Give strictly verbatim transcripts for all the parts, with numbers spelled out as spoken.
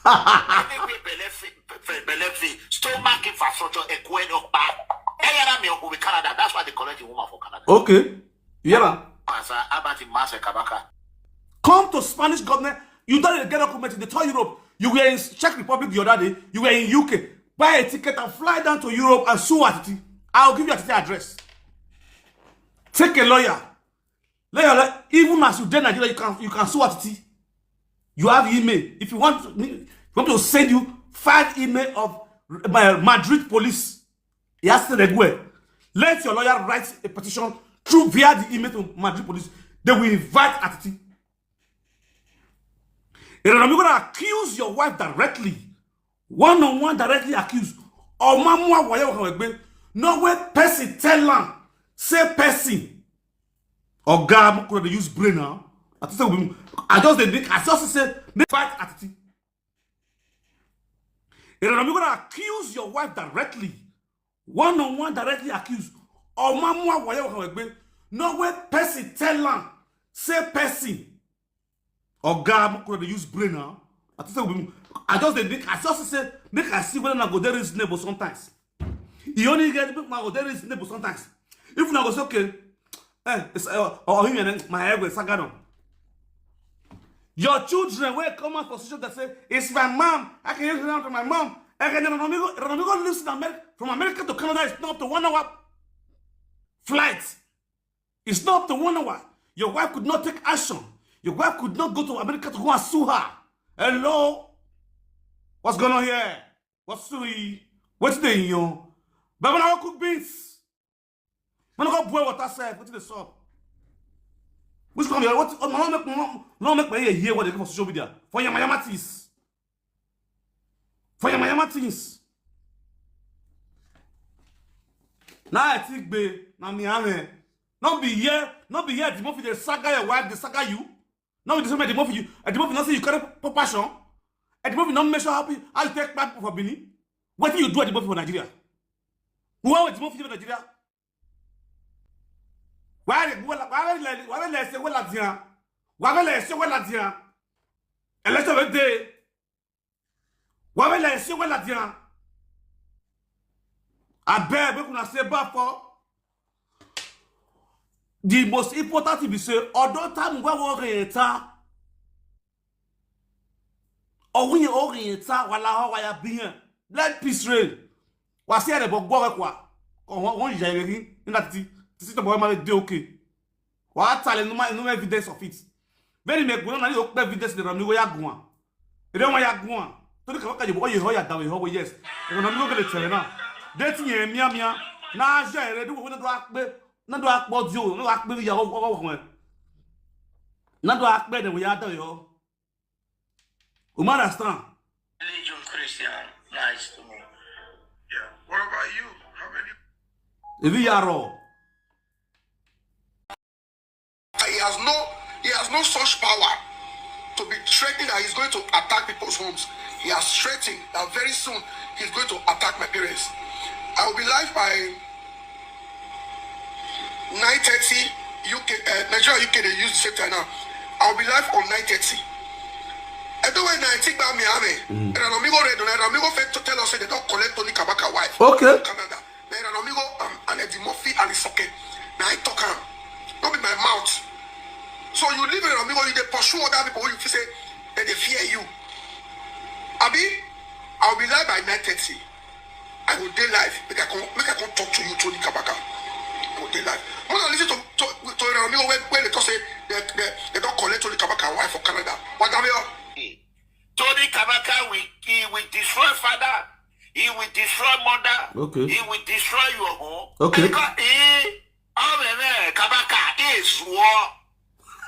Anyway, belle fit, belle fit, stomach infrastructure, Ekwe Okpa. Eyara me Oku with Canada. That's why they collect the woman for Canada. Okay. You hear am? As about the mass Kabaka. Come to Spanish government. You don't get document in the tour Europe. You were in Czech Republic the other day. You were in U K. Buy a ticket and fly down to Europe and sue Atiti. I'll give you Atiti address. Take a lawyer. Lawyer, like, even as you dey Nigeria, you can you can sue Atiti. You have email. If you want to, you want to send you five email of my Madrid police, he has to go. Let your lawyer write a petition through via the email to Madrid police. They will invite Atiti. And I'm gonna accuse your wife directly, one on one, directly accuse. Or mamma, whatever. No way, person tell am say person. Oga, I'm gonna use brain now. I think we- I just dey make I just say make fight Atiti. And I'm gonna accuse your wife directly, one on one, directly accuse. Or mamma, whatever. No way, person tell am say person. Oga, I'm gonna use brain now. I think we- I just dey make I just say make I see whether I go dey reasonable sometimes. You only get make I go dey reasonable sometimes. If una go say okay, eh, it's, uh, or him and my head will saga down. Your children will come out for social that say it's my mom. I can use it to my mom. I can Ronaldo lives in America. From America to Canada, it's not up to one hour flight. It's not up to one hour. Your wife could not take action. Your wife could not go to America to go and sue her. Hello? What's going on here? What's suing? What's the you? But when I cook beans, when I go boil water, self, what's the sub? Which come here? What? Oh, no, make no, no make my hear what they give for social media for your Miami things. For your Miami things. Now I think be na Miami. Not be here, not be here. The movie they saga your wife, they saga you. Now the same the movie you, the movie not say you carry passion. And the movie not measure happy. How you take back for Bini? What do you do at the movie for Nigeria? Why would the movie for Nigeria? Why why why why why why say well at here? Why why say well at here? Election day. Why why say well at here? I beg we gonna say back for the most important thing be say although time we will enter, or we orienta wala ho waya biyan. Let peace reign. Wa si ere bo gbo kwa. Ko won won ya ere ni na ti ti to bo ma de okay. Wa ta le no ma no evidence of it. Very me gbo na ni o pe evidence de ram ni wo ya gun. Ere won ya gun. To ni ka ka je bo ye ho ya da we ho yes. E na mi go ke le tere na. De ti yen mia mia. Na je ere du wo na do a pe na do a po di o na do a pe ya o o o. Na do a pe de we ya da we ho. You understand? Religion Christian, nice to me. Yeah. What about you? How many? If you are raw. He has no, he has no such power to be threatening that he's going to attack people's homes. He has threatened that very soon he's going to attack my parents. I will be live by nine thirty U K, uh, Nigeria, U K, they use the same time now. I'll be live on nine thirty. I don't want to take back Miami. And I'm going to tell us that they don't collect Tony Kabaka wife. Okay. Canada. Then Amigo um, and Eddie Murphy and it's okay. Now I talk am. Not be my mouth. So you live in Amigo, you dey pursue other people who you feel say that they fear you. Abi, I'll be live by nine thirty. I go dey live. Make I come, make I come talk to you, Tony Kabaka. I go dey live. When I listen to to to Amigo when when they talk say they they, they don't collect Tony Kabaka wife for Canada. What have you? Tony Kabaka will he will destroy father. He will destroy mother. Okay. He will destroy your home. Okay. Because he, oh man, Kabaka is war.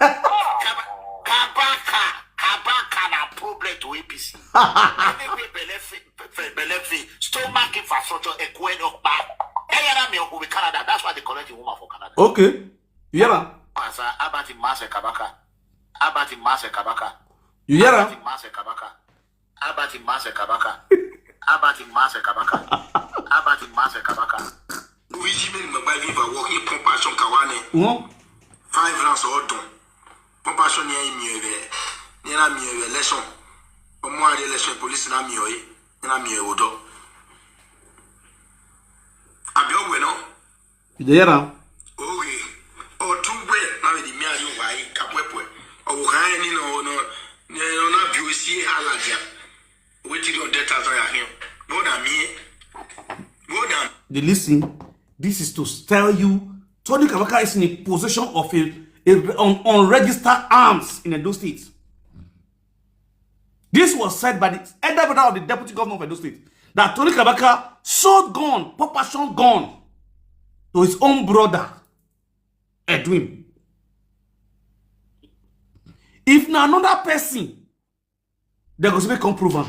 Kaba- Kabaka, Kabaka na problem to A P C. Anyway, Belefi, Belefi, stomach infrastructure, Ekwen Okpa. Eyara me Okpa Canada. That's why they collect the woman for Canada. Okay. You hear am? As Abati Mase Kabaka. Abati Mase Kabaka. You hear am? Abati Mase Kabaka. Abati Mase Kabaka. Abati Mase Kabaka. Abati Mase Kabaka. Luigi many magba viva work in compassion kawane. Wọ́n Five rounds all done. Compassion near him here. Near me here lesson. Ọmọ àrẹ election police na mi oye, na mi odo. Abi ogwe no? You dey hear am? Oge. Otugbe na me di mi ayo wai kapwepwe. Owo kan ni no no ne no na bi o si ala dia. Wetin di hundred thousand ya hin? Go na mi. Go na. Dey listen. This is to tell you, Tony Kabaka is in a possession of a, a un, unregistered arms in Edo State. This was said by the elder brother of the deputy governor of Edo State, that Tony Kabaka sold gun, pop passion gun, to his own brother, Edwin. If na another person, they go still come prove am.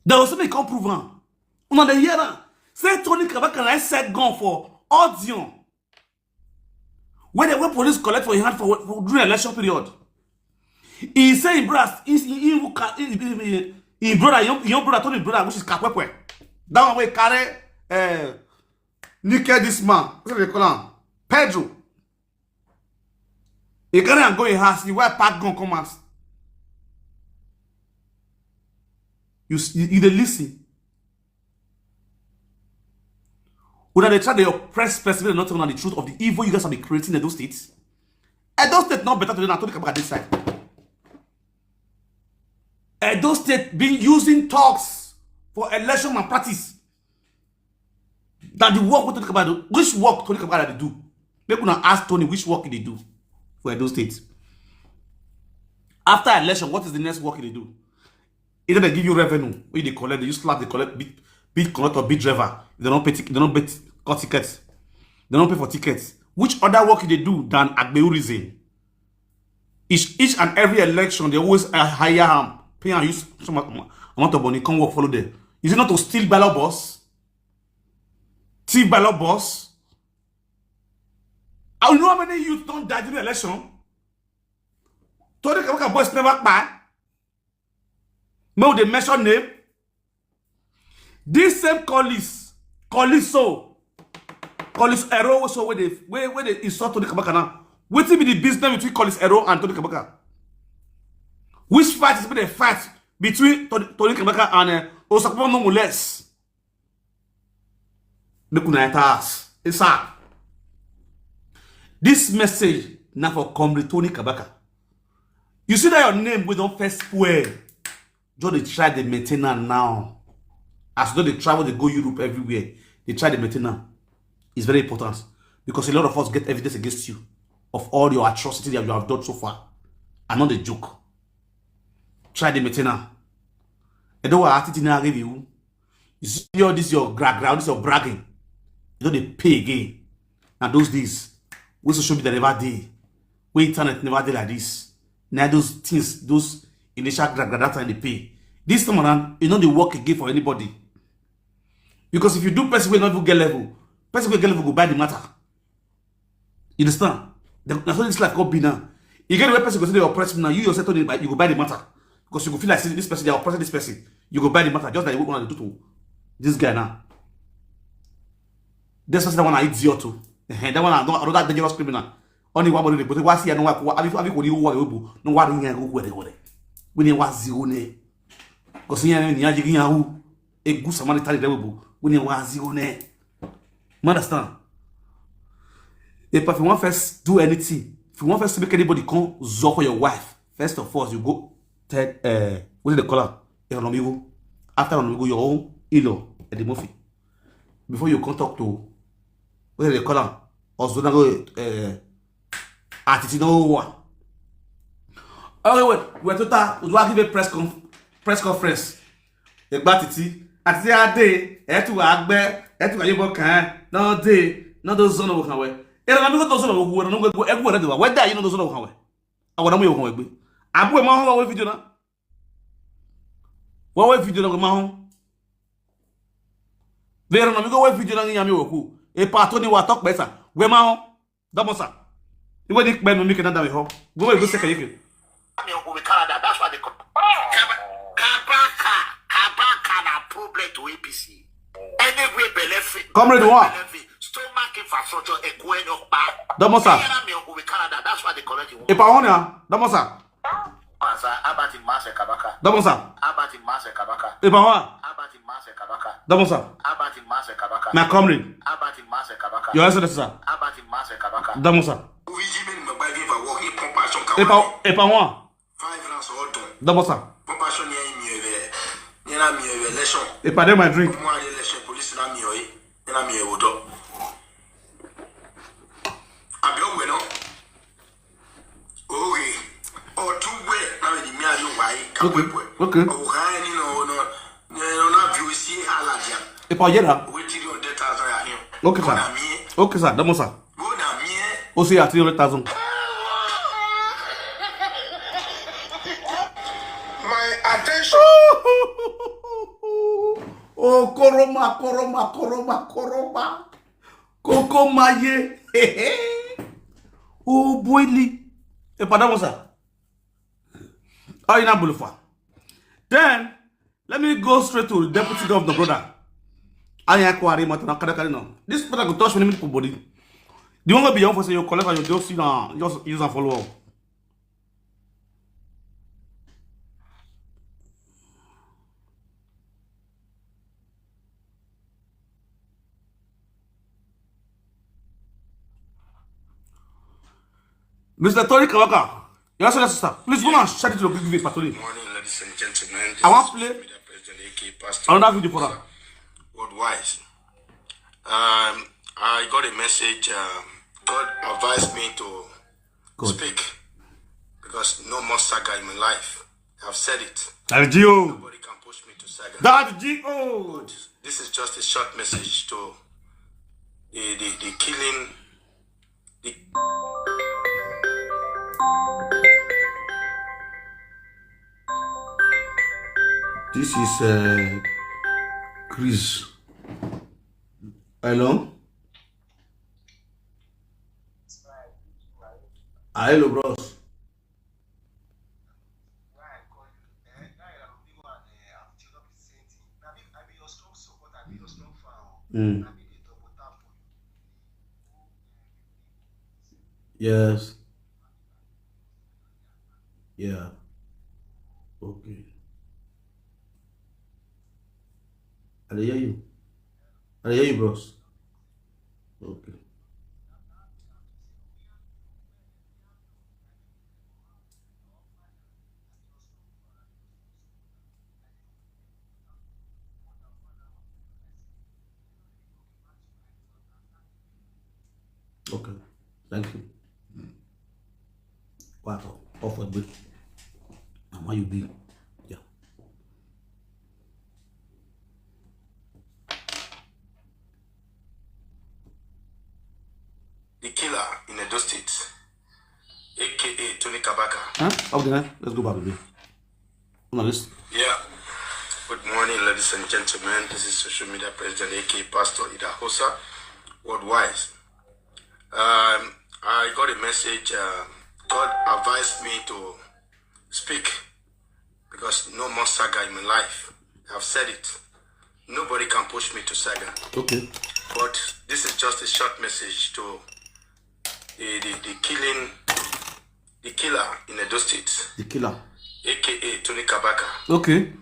They go still come prove am. Una dey hear am? Say Tony Kabaka na sell gun for Odion. When the when police collect for him hand for, for during election period, he say him brother, his him, him, him, him brother, young, young brother, Tony brother, which is Kapwepwe. That one wey carry uh, naked this man. What do they call him? Pedro. He carry am go in house. He wife pack gun come house. You you, you dey listen. Una dey try dey oppress person wey not tell the truth of the evil you guys have been creating in Edo State. Edo State not better today than Tony Kabaka this side. Edo State been using talks for election and practice. That the work wey Tony Kabaka do, which work Tony Kabaka dey do? Make una ask Tony which work he dey do for Edo State. After election, what is the next work he dey do? Either they give you revenue, wey you dey collect, you slap, they collect, beat, beat conductor, beat driver. They don't pay, tic- they don't pay cut tickets. They don't pay for tickets. Which other work they do than Agbeu reason? Each, each and every election, they always uh, hire him, pay and use some amount of money, come work, follow them. Is it not to steal ballot box? Thief ballot box? I know how many youth don't die during election. Tony Kabaka boys never buy. No, they mention name. This same Collis, Collis so, Collis Ero so where they where where they insult Tony Kabaka now. Wetin be the business between Collis Ero and Tony Kabaka? Which fight is the fight between Tony, Tony Kabaka and uh, Osakwano Mules? Make una enter house. It's hard. This message now for Comrade Tony Kabaka. You see that your name we don't first spoil. Just dey try dey maintain am now. As you don dey travel dey go Europe everywhere, dey try dey maintain am. It's very important because a lot of us get evidence against you of all your atrocities that you have done so far. I no dey joke. Try dey maintain am. Edo wa atiti na give you. You see all this your gra gra, all this your bragging. You no dey pay again. Na those days wey social media never dey, wey internet never dey like this. Na those things, those initial gra gra that time dey pay. This time around, e no dey work again for anybody. Because if you do person wey no even get level, person wey get level go buy the matter. You understand? The- Na so this life go be now. You get the way person go say they oppress me now. You yourself, Tony, you go buy the matter because you go feel like say this person they are oppressing this person. You go buy the matter just like what you do to this guy now. This person that one I idiot too. Eh, that one I don't another dangerous criminal. Only one body but why see I don't want have you have you go worry obo. No worry you go worry worry. We need one zero ne. Because you need to give you a good Samaritan level. We need one zero ne. You understand? If you want first do anything, if you want first make anybody come zoko your wife, first of all, you go tell uh, what do they call her? Economigo. After Economigo, your own ilo at the movie. Before you come talk to what do they call her? Ozuna go uh, Atiti no wa. Okay, wait, we're to talk. We give a press conf- press conference. Egba Titi, Atiti Ade, Etu Agbe, Etu Ayobo Kan, no day, no those zone of Hawe. Era na mi go to zone of Hawe, no go go everywhere dey. Whether you know those zone of Hawe. Awa na mu yo Hawe gbe. Abu e ma ho wa video na. Wa we video na go ma ho. Vera na mi go we video na nya mi wo ku. E pa to ni wa talk better. We ma ho. Damosa. Iwe ni pe no mi ke na da mi ho. Go we go se ke yeke. Army of Canada. That's why they call Kabaka. Kabaka na problem to A P C. Anyway, Belefi. Comrade Wa. Belefi. Stomach infrastructure. Ekwe no pa. Damosa. Army of Canada. That's why they call it. E pa ho na. Damosa. As Abatin Mase Kabaka. Double sir. Abatin Mase Kabaka. Epa one. Abatin Mase Kabaka. Double sir. Abatin Mase Kabaka. My comrade. Abatin Mase Kabaka. Your Excellency, sir. Abatin Mase Kabaka. Double sir. Uvi Jimmy Magbaye va walk in compassion. Epa, Epa one. Five rounds all done. Double sir. Compassion near him, you ever. Near him, you ever. Election. Epa, dey my drink. Come on, election. Police na mi oye. Near him, you ever. Abi o we no. Okay. Or two way. Now the me are you why? Okay. Okay. Or why any no no no no na view see how la dia. Epa, yeah, na. We three hundred thousand ya him. Okay, sir. Go na me. Okay, sir. Double sir. Go na me. O say at three hundred thousand. My attention. Oh, koroma, koroma, koroma, koroma. Koko maye. Oh, boy, li. Epa, double sir. How you not Bulufa? Then, let me go straight to the deputy governor, brother. I ain't quarry matter, no, kada, kada, no. This brother go touch many people body. The one go be young for say you collect and you just, you know, just use and follow up. Mister Tony Kawaka, your Excellency, sir, please go and share it to the big video, Patoli. Morning, ladies and gentlemen. This I want is play Media President A K Pastor another video for her. Worldwide. Um, I got a message. Um, God advised me to Good. Speak, because no more saga in my life. I've said it. Daddy G O. Nobody can push me to saga. Daddy G O. This is just a short message to the the, the killing. The This is uh, Chris. Hello. Ah, hello, bros. Mm. Yes. Yeah. Okay. I dey hear you. I dey hear you, bros. Okay. Okay. Thank you. Wow. Off a bit. And why you be? Yeah. The killer in Edo State, A K A Tony Kabaka. Huh? Okay, let's go back a bit. On the list. Yeah. Good morning, ladies and gentlemen. This is social media president, A K Pastor Idahosa, worldwide. Um, I got a message. Um, God advised me to speak because no more saga in my life. I've said it. Nobody can push me to saga. Okay. But this is just a short message to the, the, the killing, the killer in Edo State. The killer. A K A Tony Kabaka. Okay.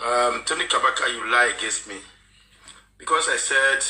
Um, Tony Kabaka, you lie against me. Because I said